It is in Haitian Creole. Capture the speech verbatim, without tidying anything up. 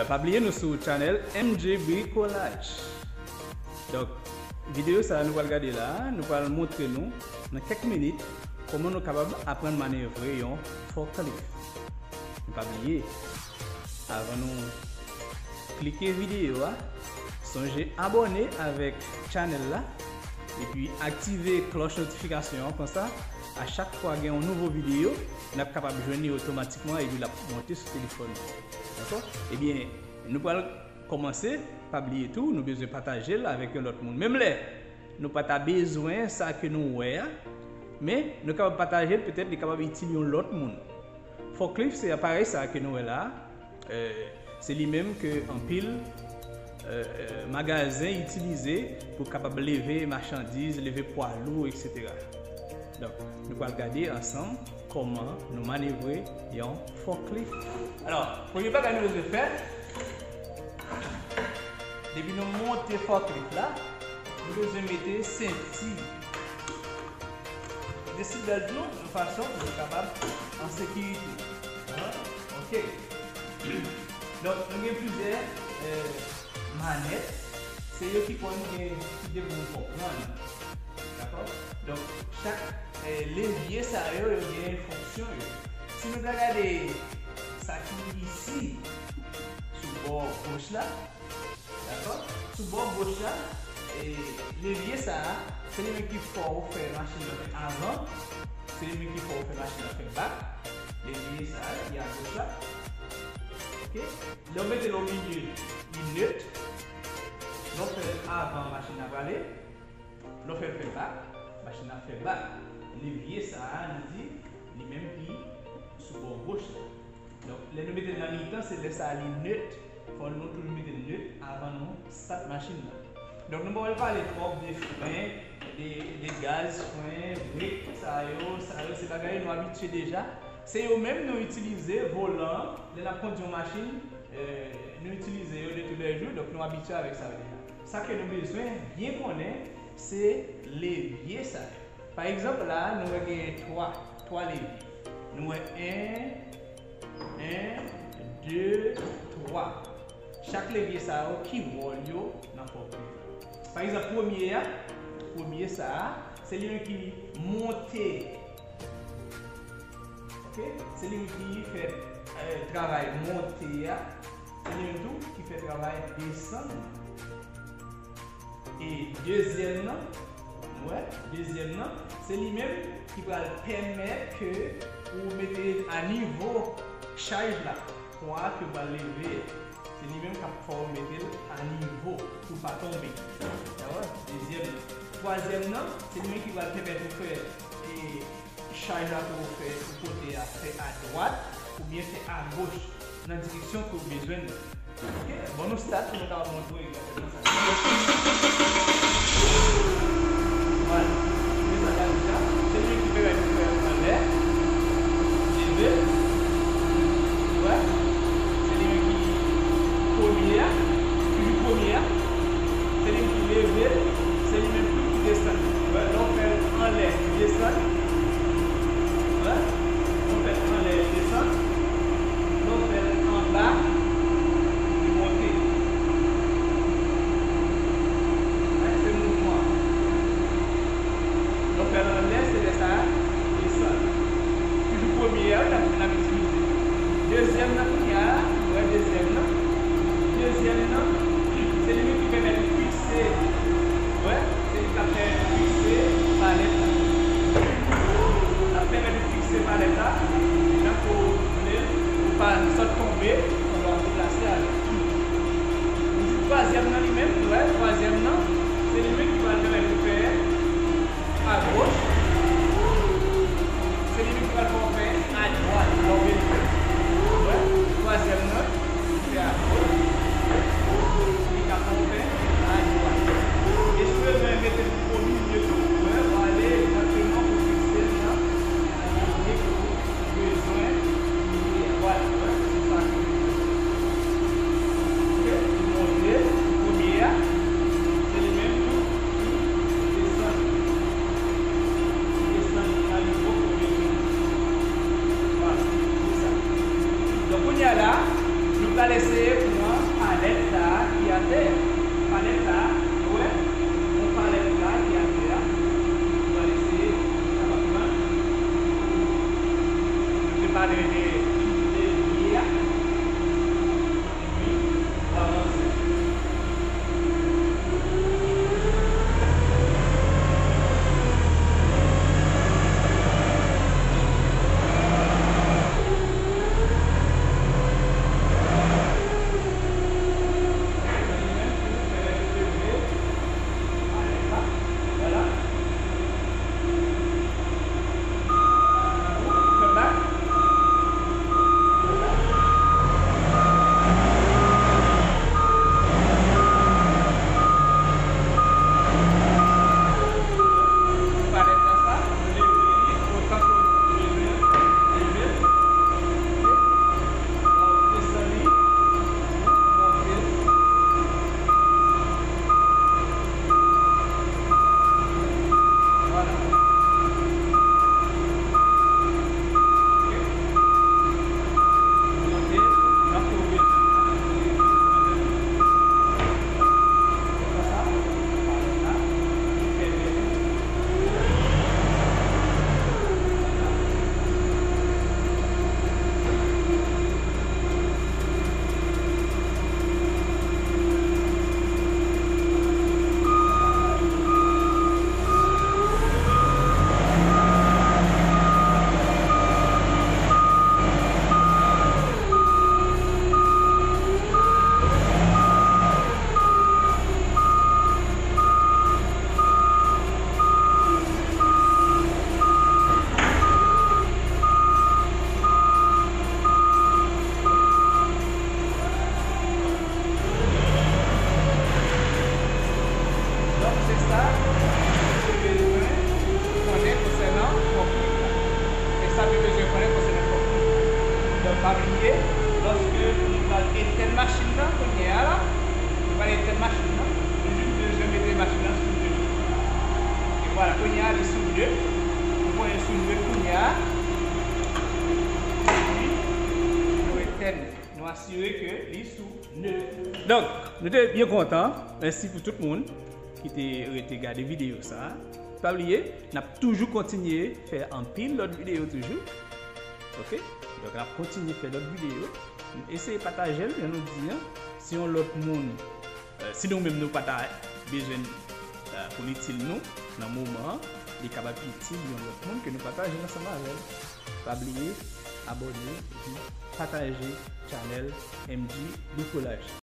Pa bliye nou sou channel M J Bricolage. Donk, videyo sa a nou pral gade la, nou pral montre nou nan kèk minit kòman nou kapab aprann manevre yon forklift. Men pa bliye, avan nou klike videyo a, sonje abòne avèk channel la, epi aktive klòch notifikasyon an, konsa, a chak fwa gen yon nouvo videyo, n ap kapab jwenn li otomatikman epi l ap monte sou telefòn nou. Dakò? Ebyen, nou pral kòmanse. Pa bliye tou, nou bezwen pataje l avèk yon lòt moun. Menm lè nou pa ta bezwen sa ke nou wè a, men nou kapab pataje l, petèt li kapab itil yon lòt moun. Forklift se aparèy sa ke nou wè la a. Euh, se li menm ke anpil, euh, euh, magazen itilize pou kapab leve machandiz, leve pwa lou, et cetera. Donk, nou pral gade ansanm kòman nou manevre yon forklift. Alò, premye bagay nou bezwen fè, depi nou monte forklift la, nou bezwen mete senti. Mete seatbelt nou yon fason pou nou kapab an sekirite. Hein? Ok. Donk, nou gen plizyè, euh, manèt. Se yo ki konn gen, ki te pou nou konprann. Dakò? Donk, chak, eh, levye sa yo, yo gen fonksyon yo. Si nou ta gade sa ki isi, sou bò goch la, dakò? Sou bò goch la, eh, levye sa a, se li menm ki fè w fè machin nan fè avan, se li menm ki fè w fè machin nan fè bak. Levye sa a, ki agoch la. Ok? Lè w mete l o milye, li net. Lè w fè l avan, machin nan prale. Lè w fè l fè bak, machin nan fè bak. Levye sa a, nou di, li menm ki sou bò goch la. Donk, lè nou mete l nan mitan, se lè sa a li net. Fò nou toujou mete l net avan nou stat machin nan. Donk, nou pa pral pale twòp de fren, de, de gaz, fren, brek, sa yo, sa yo, se bagay nou abitye deja. Se yo menm nou itilize, volan, lè n ap kondui yon machin, eh, nou itilize yo de tou lè jou, donk nou abitye avèk sa yo deja. Sa ke nou bezwen byen konnen, se levye sa yo. Pa egzanp, la a, nou wè genyen twa, twa levye. Nou wè en, en, de, twa. Chak levye sa yo, ki wòl yo nan forklift la? Pa egzanp, premye a, premye sa a, se li menm ki monte. Ok? Se li menm ki fè, eh, travay monte a. Se li menm tou ki fè travay desann nan. E dezyèm nan, nou wè, dezyèm nan, se li menm ki pral pèmèt ke ou mete a nivo chaj la, pwa ke w pral leve a. Se li menm k ap fè w mete l a nivo pou w pa tonbe. Dakò? Dezyèm nan. Twazyèm nan, se li menm ki pral pèmèt ou fè, e, chaj la pou w fè sou kote a, fè adwat oubyen fè agoch nan direksyon ke w bezwen l. Ok? Bon, nou stat pou nou kapab montre w egzakteman sa. Vwala. Se sa k ap di la. Se li menm ki pèmèt ou fè anlè, leve. Wè? Se li menm ki premye a, toujou premye a. Se li menm ki leve l, se li menm tou ki desann. Wè, lè w fè l anlè, li desann. Wè, lè w fè l anlè, li desann. Lè w fè l anba, li monte. Pa bliye, lòske nou pral etèn machin nan, kounye a la, nou pral etèn machin nan, nou jis bezwen mete machin nan sou ble. E vwala, kounye a, li sou ble. Nou pran l sou ble kounye a. Epi, nou etèn. Nou asire ke li sou ble. Donk, nou te byen kontan. Mèsi pou tout moun ki te rete gade videyo sa a. Pa bliye, n ap toujou kontinye fè anpil lòt videyo toujou. Oke? Donk, n ap kontinye fè lòt videyo. Eseye pataje l, jan nou di an. Si yon lòt moun, eh, si nou menm nou pa ta bezwen l, eh, pou l itil nou nan moman an, li kapab itil yon lòt moun ke nou pataje l ansanm avè l. Pa bliye abòne epi pataje chanèl M G Bricolage.